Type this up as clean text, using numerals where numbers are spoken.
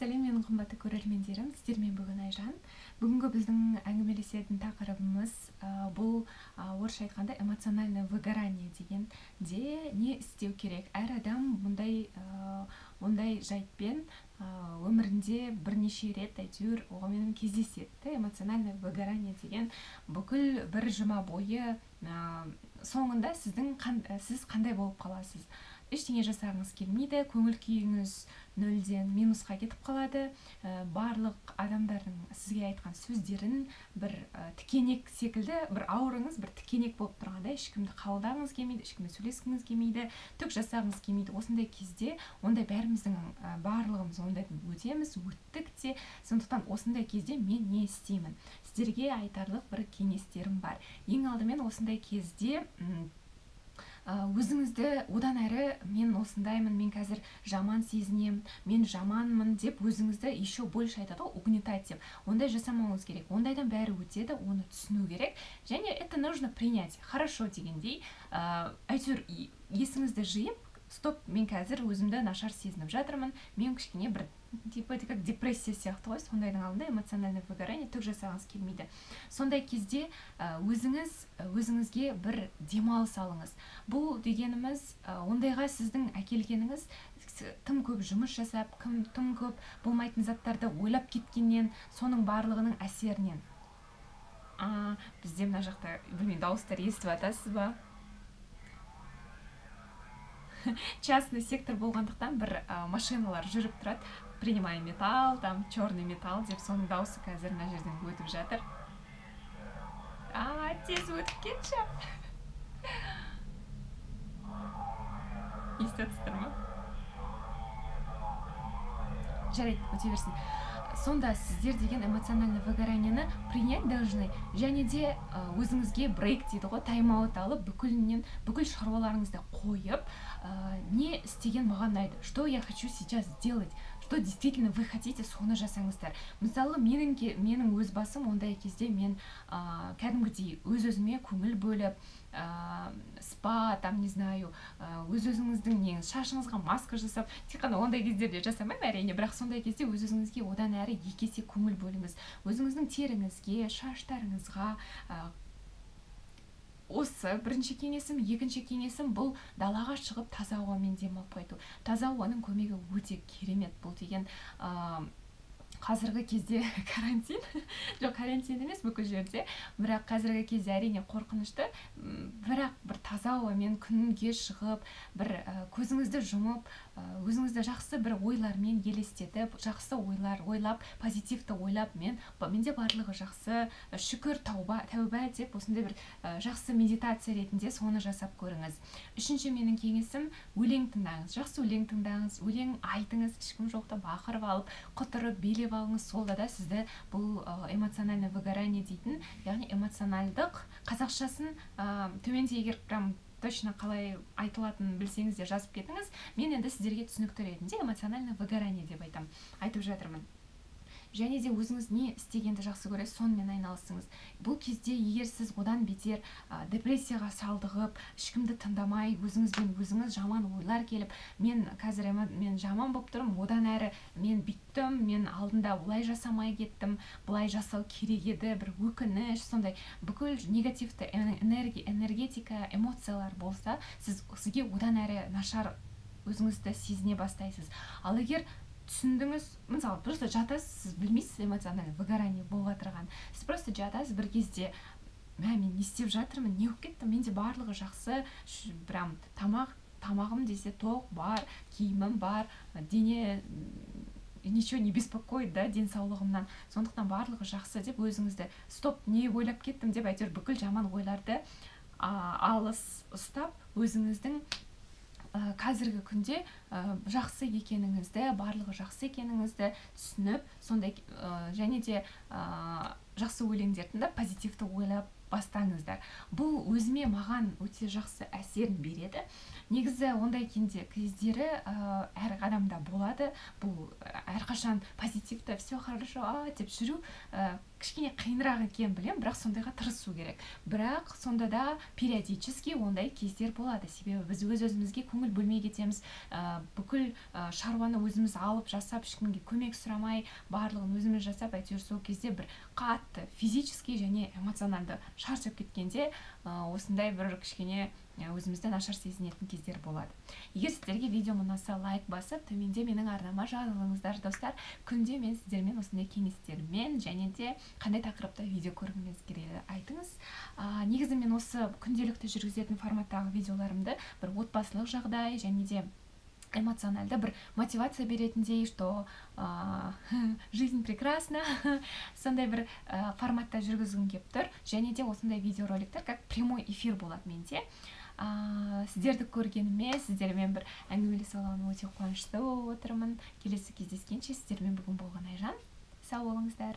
Сәлем, менің қымбатты көрермендерім, сіздермен бүгін Айжан. Бүгінгі біздің әңгімелесетін тақырыбымыз бұл орысша айтқанда эмоциональное выгорание дегенде не істеу керек. Әр адам мұндай жайтпен өмірінде бірнеше рет әйтеуір оғымен кездеседі. Эмоциональное выгорание деген бүкіл бір жұма бойы соңында сіз қандай болып қаласыз? Ештеңе жасағыңыз келмейді, көңіл күйіңіз нөлден минусқа кетіп қалады. Барлық адамдардың сізге айтқан сөздерін бір тікенек секілді, бір ауырыңыз бір тікенек болып тұрғандай, ешкімді қабылдағыңыз келмейді, ешкіммен сөйлескіңіз келмейді, түк жасағыңыз келмейді. Осындай кезде ондай бәріміздің барлығымыз ондайдан өтеміз, өттік те. Сондықтан осындай кезде мен не істеймін? Сіздерге айтарлық бір кеңестерім бар. Ең алдымен осындай кезде өзіңізді одан әрі мен осындаймын, мен қазір жаман сезінемін, мен жаманмын деп өзіңізді еще больше айтады ғой, угнетать деп. Ондай жасамауыңыз керек. Ондайдан бәрі өтеді, оны түсіну керек. Және это нужно принять. Хорошо дегендей, әйтеуір есіңізді жиып, стоп, мен қазір өзімді нашар сезініп жатырмын, мен кішкене бір типа это как депрессия сияқты ғой, сондайдың алдында эмоциональное выгорание, түк жасағыңыз келмейді. Сондай кезде өзіңізге бір демалыс алыңыз. Бұл дегеніміз ондайға сіздің әкелгеніңіз тым көп жұмыс жасап, тым көп болмайтын заттарды ойлап кеткеннен, соның барлығының әсерінен. Бізде мына жақта, білмеймін, дауыстар естіп жатасыз ба? Частный сектор болғандықтан бір машиналар жүріп тұрады, принимай металл, там черный металл деп, соның дауысы қазір мына жерден өтіп жатыр. Тез өтіп кетші. Естіп жатсыздар ма? Жарайды, өте берсін. Сонда сіздер деген эмоциональное выгораниені принять должны, және де өзіңізге брейк дейді ғой, тайм-аут алып, бүкіл шаруаларыңызды қойып, не істеген маған ұнайды, что я хочу сейчас сделать, что действительно вы хотите, соны жасаңыздар. Мысалы, менің өз басым ондай кезде мен кәдімгідей өз-өзіме көңіл бөліп, спа, там, не знаю, өз-өзіңіздің неңіз, шашыңызға маска жасап, тек қана ондай кездерде жасамаймын әрине, бірақ сондай кезде өз-өзіңізге одан әрі екі есе көңіл бөліңіз. Өзіңіздің теріңізге, шаштарыңызға. Осы бірінші кеңесім. Екінші кеңесім бұл далаға шығып таза ауамен демалып қайту. Таза ауаның көмегі өте керемет. Бұл деген қазіргі кезде карантин, жоқ, карантин емес бүкіл жерде, бірақ қазіргі кезде әрине қорқынышты, бірақ бір таза ауамен күнге шығып, бір көзіңізді жұмып, өзіңізді жақсы бір ойлармен елестетіп, жақсы ойлар ойлап, позитивті ойлап, менде барлығы жақсы, шүкір, тәуба деп осындай бір жақсы медитация ретінде соны жасап көріңіз. Үшінші менің кеңесім, өлең тыңдаңыз, жақсы өлең тыңдаңыз, өлең айтыңыз, ешкім жоқта бақырып алып, құтырып, билеп алыңыз. Солда да сізді бұл эмоциональное выгорание дейтін, яғни эмоциональдық қазақшасын төменде егер прям точно қалай айтылатынын білсеңіз де жазып кетіңіз. Мен енді сіздерге түсінікті ретінде эмоциональное выгорание деп айтып жатырмын. Және де өзіңіз не істегенді жақсы көресіз, сонымен айналысыңыз. Бұл кезде егер сіз одан бетер депрессияға шалдығып, ешкімді тыңдамай, өзіңізбен өзіңіз жаман ойлар келіп, мен қазір мен жаман болып тұрмын, одан әрі мен бүйттім, мен алдында олай жасамай кеттім, былай жасау керек еді, бір өкініш, сондай бүкіл негативті энергетика, эмоциялар болса, сізге одан әрі нашар өзіңізді сезіне бастайсыз. Ал егер түсіндіңіз, мысалы, просто жатасыз, сіз білмейсіз эмоциональное выгорание болып жатырған. Сіз просто жатасыз бір кезде, мен не істеп жатырмын, не болып кетті, менде барлығы жақсы, прям тамағым десе тоқ бар, киімім бар, дене ничего не беспокоит, да, денсаулығымнан, сондықтан барлығы жақсы деп өзіңізді стоп, не ойлап кеттім деп әйтеуір бүкіл жаман ойларды алыс ұстап, өзіңіздің қазіргі күнде жақсы екеніңізді, барлығы жақсы екеніңізді түсініп, сондай және де жақсы өлеңдер тыңдап, позитивті ойлап бастаңыздар. Бұл өзіме, маған өте жақсы әсерін береді. Негізі ондай кездері әр адамда болады. Бұл әрқашан позитивті, все хорошо деп жүру кішкене қиынырақ екенін білемін, бірақ сондайға тырысу керек. Бірақ сонда да периодически ондай кездер болады. Себебі біз өз-өзімізге көңіл бөлмей кетеміз, бүкіл шаруаны өзіміз алып жасап, ешкімге көмек сұрамай, барлығын өзіміз жасап, әйтеуір сол кезде бір қатты физически және эмоционалды шаршап кеткенде осындай бір кішкене өзімізді нашар сезінетін кездер болады. Егер сіздерге видеом ұнаса, лайк басып, төменде менің арнама жазылыңыздар, достар. Күнде мен сіздермен осындай кеңестермен және де қандай тақырыпта видео көргіңіз келеді айтыңыз. Негізі мен осы күнделікті жүргізетін форматтағы видеоларымды бір отбасылық жағдай және де эмоционалды бір мотивация беретіндей, что жизнь прекрасна, сондай бір форматта жүргізгім келіп тұр. Және де осындай видеороликтер как прямой эфир болады менде. Сіздерді көргеніме, сіздермен бір әңгімелесе алғаныма өте қуанышты болып отырмын. Келесі кездескенше, сіздермен бүгін болған Айжан. Сау болыңыздар.